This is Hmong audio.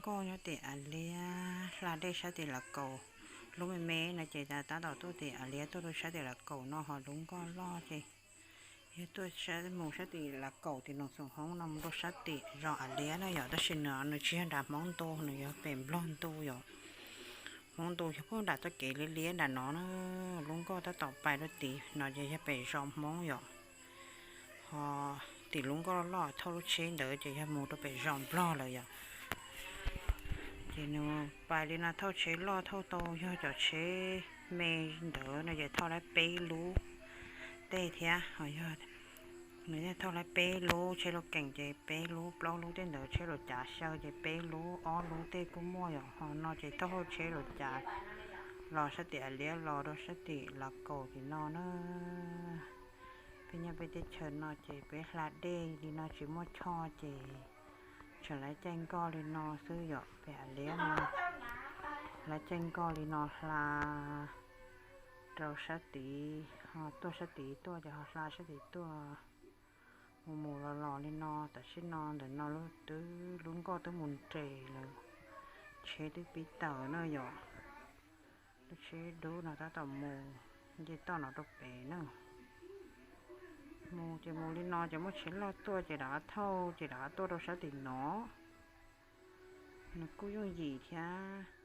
Nkoj nyob tim Av Liab hla dej sab tim Lav Kaus. Lub me me no ces tab tom tuaj tim Av Liab tuaj rau sab tim Lav Kaus no, ho lub nkoj loj ces yog tuaj mus sab tim Lav Kaus tim Loos Xoom Hoob no mus rau sab tim zos Av Liab na yom. Tab sis no nws tsis yog nram Hmoob Ntu, nws yog pem Nplog Ntu yom. Hmoob Ntu yog puag nram txoj kev liab liab nram no na. Lub nkoj tab tom pais rau tim no ces yog pem zos Hmoob yom. Ho tim lub nkoj loj loj thauj lub tsheb ntawd ces yog mus rau pem zos Nplog lawm yom. Ces nws pais li no thauj tsheb loj thauj tau yog cov tsheb me ntawd no ces thauj lawm peb lub tej thiab. Ho yog nws thiaj thauj lawm peb lub tsheb luv kees ces peb lub plaub lub tej ntawd tsheb luv cav xyaw ces peb lub ob lub tej kuj muaj yom. Ho no ces thauj hauv tsheb luv cav los sab tim Av Liab los rau sab tim Lav Kaus tim no na. Peb nyob peb teb chaws no ces peb hla dej li no tsis muaj choj ces tseem lawv caij nkoj li no xwb yom. Pem Av Liab no lawv caij nkoj li no hla rau sab tid, ho tuaj sab tid tuaj ces ho hla sab tid tuaj mus mus los los li no. Tam sim no ntawm no twb lub nkoj twb mus nres lawm, tsheb twb pib tawm na yom. Lub tsheb dub no tab tom mus nce toj no rau pem na. Mus ces mus li no ces muaj tsheb loj tuaj ces rov qab thauj ces rov qab tuaj rau sab tim no. Nws kuj yooj yim thiab.